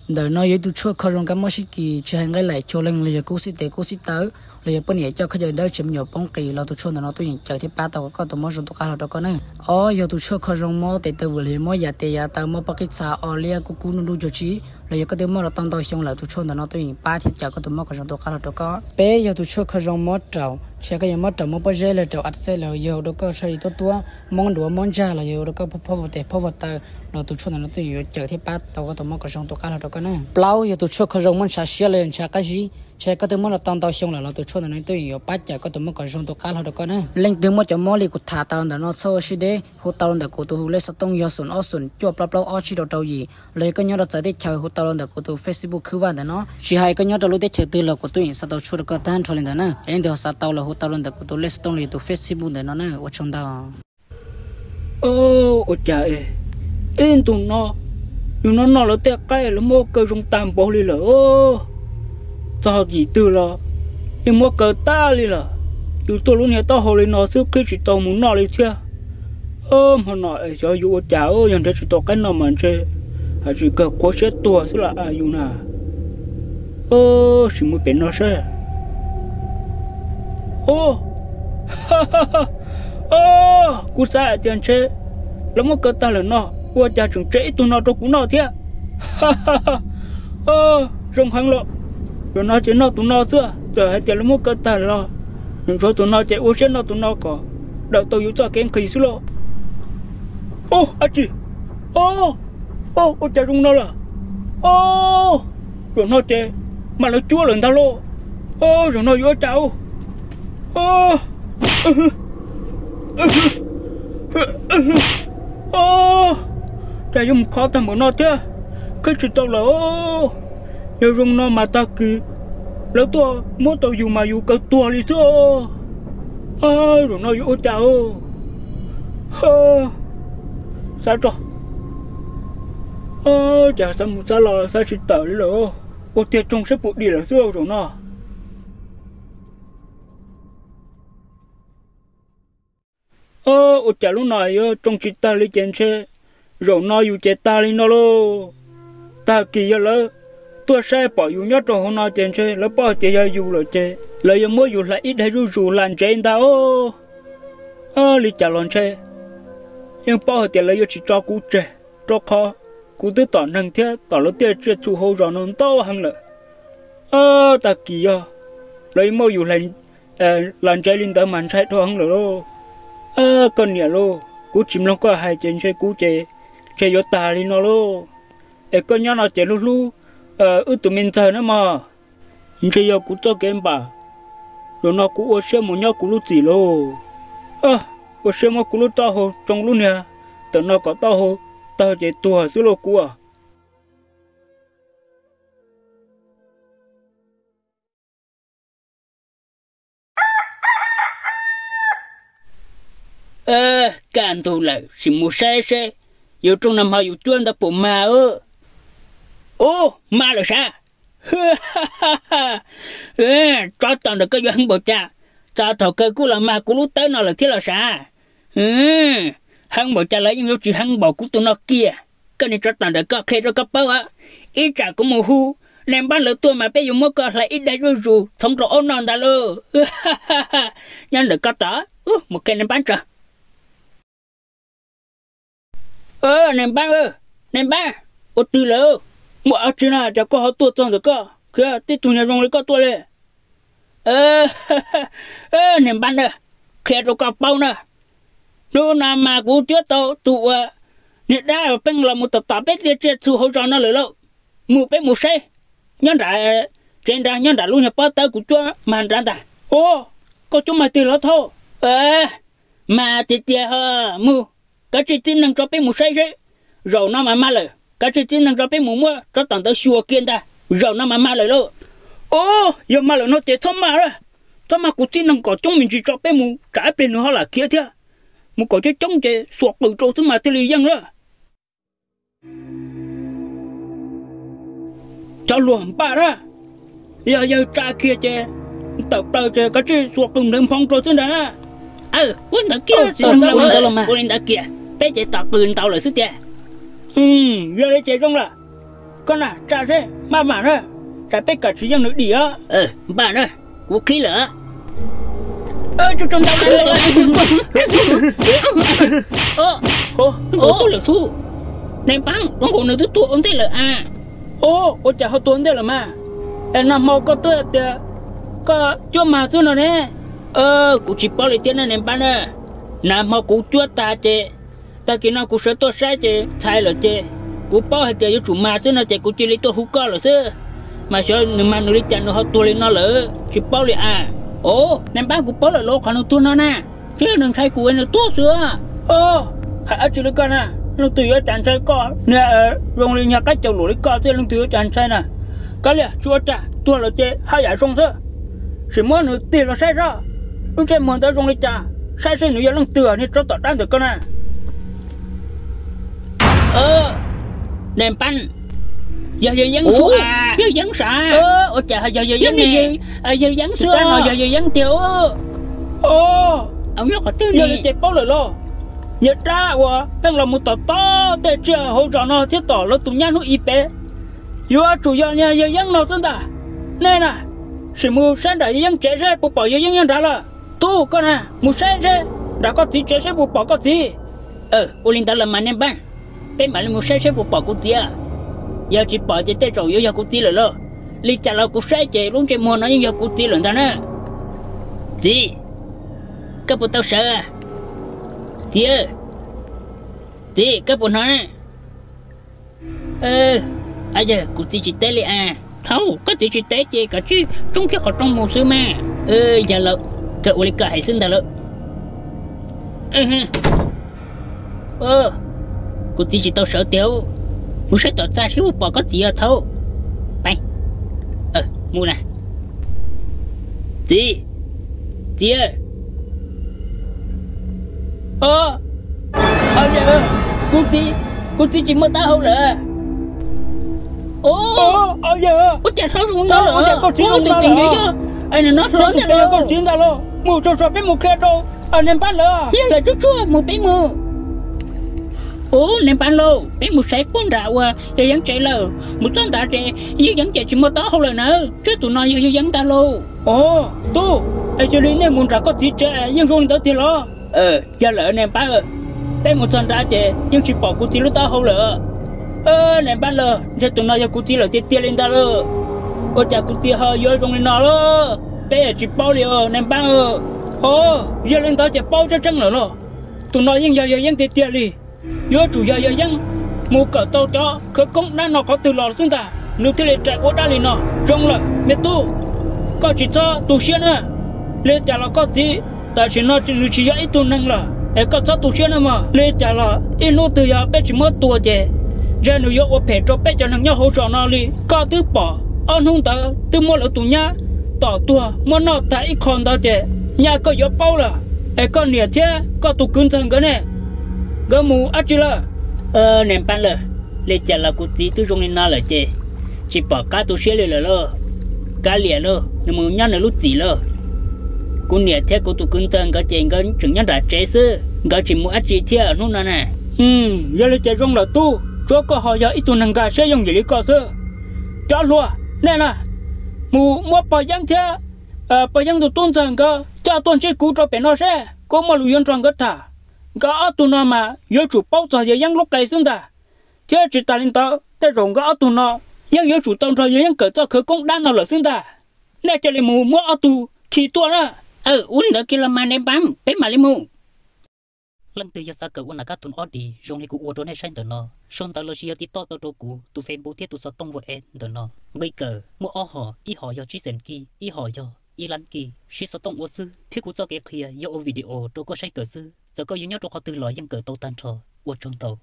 Ntawm no yog ib tug tshuaj kho zoo kab mob sib kis, tsis hais nqaij laim chaw leeg los yog kub xib tes kub xib taw, los yog poj niam coj khaub ncaws dawb tsis me nyuam poob qis los tus tshuaj ntawm no tuaj yeem cawm thiab pab tau kom koj tus mob zoo tus qab hlo rau koj na. Ob yog tus tshuaj kho zoo mob tes taw vwm los yog mob yav tes yav taw, mob pob qij txha, o liab kub kub nruj nruj cuag tsib, los yog koj twb mob los tau ntau xyoo lawm, tus tshuaj ntawm no tuaj yeem pab thiab cawm koj tus mob kom zoo tus qab hlo rau koj. Peb yog tus tshuaj kho zoo mob raum, tsis hais koj yuav mob raum mob pob zeb los raum a xej los yog ua rau koj tsho ib tuab tuab, mob nruav mob ntsag los yog ua rau koj phob vog tes phob vog taw, los tus tshuaj ntawm no tuaj yeem yuav cawm thiab pab tau koj tus mob kom zoo tus qab hlo rau koj na. Plaub yog tus tshuaj kho zoo mob ntshav siab los yog ntshav qab zib, tsis hais koj twb mob los tau ntau xyoo lawm los tus tshuaj ntawm no tuaj yeem yuav pab cawm koj tus mob kom zoo tus qab hlo rau koj na. Leej twg muaj cov mob li kuv tham tau ntawm no txhob ua siab deb, hu tau los ntawm kuv tus hu lej xov tooj yog xoom ob xoom cuaj plaub plaub ob tsib rau rau yim, los yog koj nyob rau txawv teb chaws hu tau los ntawm kuv tus Facebook khwb vaj ntawm no. Tsis hais koj nyob rau lub teb chaws twg los kuv tuaj yeem xa tau tshuaj rau koj tag nrho li ntawd na. Yog leej twg ho xav tau los hu tau los ntawm kuv tus lej xov tooj los yog tus Facebook ntawm no na. Ua tsaug ntau. Ua cas ib ntus no yus noj noj lawv tej qaib lawv muab kaw zoo tag npaum li lawm. Txog yim twg los yeej muab kaw tag li lawm. Yus tuaj lub niag taub hau li no xwb qhib tsis tau mus noj li thiab. Hmo no xyov yus ua cas, yog nrhiav tsis tau qaib noj mas ntshe hais tsis kawg qhuav siab tuag xwb los yus na. Sim mus pem no seb. Kuv xav hais tias ntshe lawv muab kaw tag lawm no, ua cas tseem tseg ib tug no rau kuv noj thiab. Zoo heev los, zaum no ces noj tus no xwb, txawm hais tias lawv muab kaw tag los, ntsuav tus no ces ua siab noj tus no kom daws tau yus txoj kev nqhis xwb lauj. Ub, ab tsi, ua cas zoo no lawm? Zaum no ces mas lawv cuab lawm ntag lauj. Zaum no yuav ua cas ua? Cas yuav mus kho tag npaum no thiab, khwb tsis tau lawm. Yog zoo no mas tag kis lawv tuaj muab tau yus mas yus kaw tuag li xwb. Zaum no yuav ua cas? Xav tso, ces xav mus xav los xav tsis tawm li lawm. Ua tiag tsoog saib puas dim lawm xwb zaum no. Ua cas lub no yuav tsoo tsis tag li ces ntshe zaum no yus ces tag li no lauj. Tag kis yog lawv tuaj saib pom yus nyob rau hauv no ces ntshe lawv paub hais tias yog yus lawm ces lawv yuav muab yus hlais ib daig zuj zus hla ntsev ntag. Li cas los ntshe yeej paub hais tias lawv yuav tsis tso kuv tseg, rau qhov kuv twb tom neeg thiab tom lawv tej tsiaj txhu hauv zos no ntau heev lawm. Tag kis yog lawv yuav muab yus hla ntsev li ntawd mas ntshai dhau heev lawm lauj. Koj niam lauj, kuv tsis mloog koj hais ces ntshe kuv ces ntshe yuav tag li no lauj. Es koj nyob no ces hlub hlub wb tus me ntxawg na mog. Ntshe yog kuv txoj kev npam, zaum no kuv ua siab mus nyob kuv lub txim lauj. Ua siab muab kuv lub taub hau tsoo lub niag, tam no kom taub hau tawg ces tuag xwb lauj kuv. Kaj ntug lawm, sim mus saib seb yuav rooj nag hmo yus cuab ntawd puas mag. Ub, mag lawm sav. Tsob tawm ntawm koj yuav heev npaum cas, txog thaum kawg kuj los mag kuv lub tawb no lawm thiab los sav. Heev npaum cas los yeej yuav tsis heev npaum kuv tus no kiag. Koj niag tsob tawm ntawm koj, qhia rau koj paub, ib tsam kuv mus hu nais npab lawv tuaj mas peb yuav muab koj hlais ib daig zuj zus txhoov rau aub noj ntag lauj. Nyob ntawm koj tod, mus qhia nais npab tso. Nais npab, nais npab, ua twg lawm? Muaj dab tsi na cas koj ho tuaj txog ntawm koj, khiav tib tug nyuag zoo li koj tuaj li? Nais npab na, qhia rau koj paub na, hnub no mas kuv cuab tau tus uas niag dab pheej los mus tom tom peb tej tsiaj txhu hauv zos no lawm lauj. Mus peb mus saib, nyob nram tsev nrad, nyob nram lub nyuag pob tawb kuv cuab mag nrad ntag. Ua, koj cuab mag twg los thauj? Mag tiag tiag ho. Mus, kav tsij txib neeg tso peb mus saib seb. Zaum no mas mag lawm, kav tsij txib neeg tso peb mus muab tsob tawm ntawd xyuas kiag ntag, zaum no mas mag lawm lauj. Ua, yog mag lawm no ces txhob mag, txhob mag, kuv txib neeg kom coob me ntsis tso peb mus, tsam ib pliag nws ho lam khiav thiab. Mus kom coob coob ces xuas qws rau xwb mas thiaj li yeej na. Cov hluas npaj na, yog yawg tsa kiag ces tawm plaws ces kav tsij xuas qws nrov nphoo rau xwb ntag na. Ua li ntawd kiag, ua li ntawd kiag, peb ces tom qws ntau lawm xwb tiag. Yog li ces zoo lawm. Koj na tsa seb maj mam na, tsam peb kam tsis yeej nws dim os. Npaj na, kuv qhib lawm. Nkaus lawm sub. Nais Npab, ua nkaus nws twb tuag ua ntej lawm a. Ua cas ho tuag ntej lawm mas? Es nag hmo koj twb hais tias koj cuab mag xwb no ne. Kuv tsis paub li thiab ne Nais Npab na. Nag hmo kuv cuab tag ces tag kis no kuv sawv tuaj saib ces txhais lawm ces kuv paub hais tias yuav tsum mag xwb no ces kuv cia li tuaj hu koj lawm xwb. Mas xyov nws mag nws li cas nws ho tuag li no lawm tsis paub li a. Os, Nais Npab, kuv paub lawm los qhov nws tuag no na, twb yog nws ntshai kuv nws tuag xwb. Hais dab tsi li koj na, leej twg yuav cas ntshai koj, niag zoo li nyuag qaib caus luam li koj thiab leej twg yuav cas ntshai na. Kav liam, tsis ua cas, tuag lawm ces haj yam zoo xwb. Sim muab nws tig los saib seb lub ntsej muag ntawd zoo li cas, saib seb nws yog leej twg niag tsov tom dab ntawm koj na. Nais Npab, yog yawg Yeeb xwb a. Yawg Yeeb sav? Ua cas yog yawg Yeeb ne? Yawg Yeeb xwb no, yog yawg Yeeb tiag. Yog li ces paub lawm los? Niag dab uas pheej los mus tom tod tej tsiaj hauv zos no thiab tom lawv tus nyab hnub i pem, yuav tsum yog niag yawg Yeeb no xwb ntag. Nej na, sim mus saib nram yawg Yeeb tsev seb puas pom yawg Yeeb nyob nrad lawm. Tub, koj na, mus saib seb nram koj txiv tsev seb puas pom koj txiv. Ua li ntawd los mas Nais Npab, peb mam li mus saib seb puas pom kuv txiv. Yog tsis pom ces tej zaum yuav yog kuv txiv lawm lauj. Li cas los kuv saib ces lub ntsej muag no yeej yog kuv txiv lawm ntag na. Txiv, koj puas tau sawv? Txiv, txiv, koj puas hnov? Yog kuv txiv tsis teb li a. Thaum koj txiv tsis teb ces kav tsij tsoob kiag qhov rooj mus xwb mas. Yog lawm, kawg ua li koj hais xwb ntag lawm. Kuv txiv tsis tau sawv tiag. Mus saib tom txaj seb puas pom koj txiv os Thaum. Mus na. Txiv, txiv. Kuv txiv, kuv txiv tsis muaj taub hau lawm. Ua cas hlob zoo no lawm? Tus txiv yog, no hlob ntag lauj. Mus txog txog peb mus qhia rau Nais Npab lawv. Yog lawm tsuag tsuag mus peb mus. Ub, Nais Npab lauj, peb mus saib puag nram uas yawg Yeeb tsev lawm. Mus txog ntawd ces yawg Yeeb ces tsis muaj taub hau lawm na. Ntshe tus no yog yawg Yeeb ntag lauj. Tub, es cia li nej mus nram koj txiv tsev yeej zoo li ntawd tiag los? Yog lawm Nais Npab, peb mus txog nrad ces yeej tsis pom kuv txiv lub taub hau lawm. Nais Npab lauj, ntshe tus no yog kuv txiv lawm tiag tiag li ntag lauj. Ua cas kuv txiv ho yuav zoo li no lauj? Peb tsis paub li Nais Npab. Yog li ntawd ces paub tseeb tseeb lawm lauj. Tus no yeej yog yawg Yeeb tiag tiag li. Yuav tsum yog yawg Yeeb mus kawm tau cov khawv koob dab no qhov twg los xwb ntag nws thiaj li rais ua dab li no. Zoo lawm me tub, koj tsis txhob tu siab na. Li cas los koj txiv tam sim no nws tsis yog ib tug neeg lawm es koj txhob tu siab na mog. Li cas los ib hnub twg yog peb tsis muab tua ces ntshe nws yuav ua phem rau peb cov neeg nyob hauv zos no li. Koj twb pom ob hnub ntawd twb muab lawv tus nyab tom tuag muab noj tag ib qho ntawd ces nyaj koj yuav paub lawm. Es koj niam thiab koj tus kwv ntxawg nkawd ne, nkawd mus dab tsi lawm? Nais Npab lauj, li cas los kuv txiv twb zoo li no lawm ces tsis pom qab tu siab li lawm lauj. Kav liam lauj, nws mus nyob nws lub txim lauj. Kuv niam thiab kuv tus kwv ntxawg nkawd ces nkawd tseem nyob nram tsev xwb, nkawd tsis mus dab tsi thiab hnub no na. Yog li ces zoo lawm tub, tsuav koj ho yog ib tug neeg nkag siab yooj yim li koj xwb. Cov hluas, nej na, mus muab pog Yeeb thiab pog Yeeb tus tub ntxawg nkawd coj tuaj ntsib kuv rau pem no seb kuv muaj lus yuav nrog nkawd tham. Nkawd ob tug no mas yuav tsum paub txog yawg Yeeb lub qe xwb ntag. Thiab tsis tas li ntawd tej zaum nkawd ob tug no yeej yuav tsum tau nrog yawg Yeeb kawm txoj khawv koob dab no lawm xwb ntag. Nej cia li mus muab ob tug khi tuaj na. Ua li ntawd kiag los mas Nais Npab, peb mam li mus. Leej twg yog xav kawm ua nas kab thum ob D zoo li kuv ua rau nej saib ntawm no, sau ntawv los sis yog tiv toj tau rau kuv tus Facebook thiab tus xov tooj WhatsApp ntawm no. Nqi kawm muaj ob hom, ib hom yog tsib xees kij, ib hom yog ib lab kij. Siv xov tooj ua xwb thiab kuv txoj kev qhia yog ua video rau koj saib kawm xwb. Txawm koj yuav nyob rau qhov twg los yeej kawm tau tag nrho. Ua tsaug ntau.